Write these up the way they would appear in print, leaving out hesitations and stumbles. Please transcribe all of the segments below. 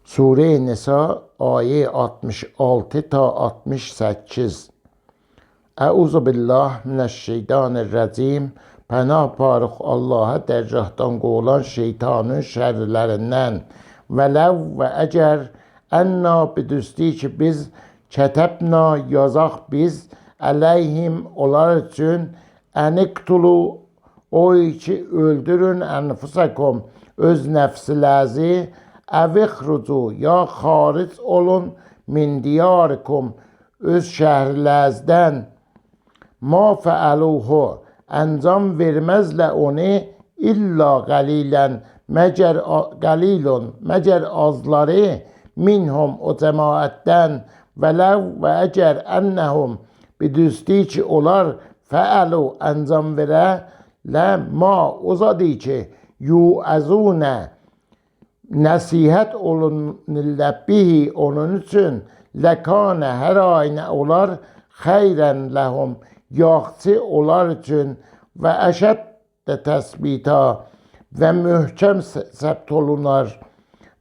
Sure-i Nisa ayə 66 ta 68. Əuzu billah mineşşeytanirracim. Pənah parıq Allaha dərgahdan qovulan şeytanın şərlərindən. Vələv və əcər ənna bidüstü ki biz kətəbna yazaq biz əleyhim onlar üçün əniqtulu o ki öldürün ənfusakum öz nəfsiləzi əvixrucu ya xaric olun min diyarikum öz şəhərləzdən ma fəaluhu əncam verməzlə onu illa qəlilən məcər qəlilun məcər azları minhum o cəmaətdən vələv və əcər ennəhum bidüstü ki onlar fəalu əncam verə lə ma o zadı ki yuəzunə nəsihət olunurlar bihi onun üçün ləkanə hər aynə olar xeyrən ləhum yaxçı olar üçün və əşəd də təsbita və möhkəm səbt olunar.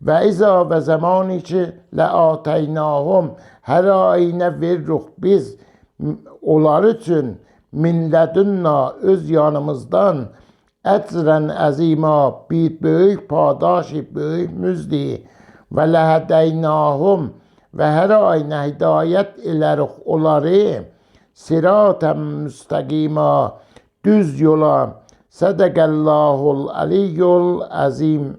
Və iza və zamanı ki ləatəynahum hər aynə veririk biz onlar üçün min lədünna öz yanımızdan əcrən əzima bir böyük padaşı, böyük müzdi və ləhədeynahum və hər aynə hidayət elərik onları siratən müstəqima düz yola. Sədəqəllahul əliyyul əzim.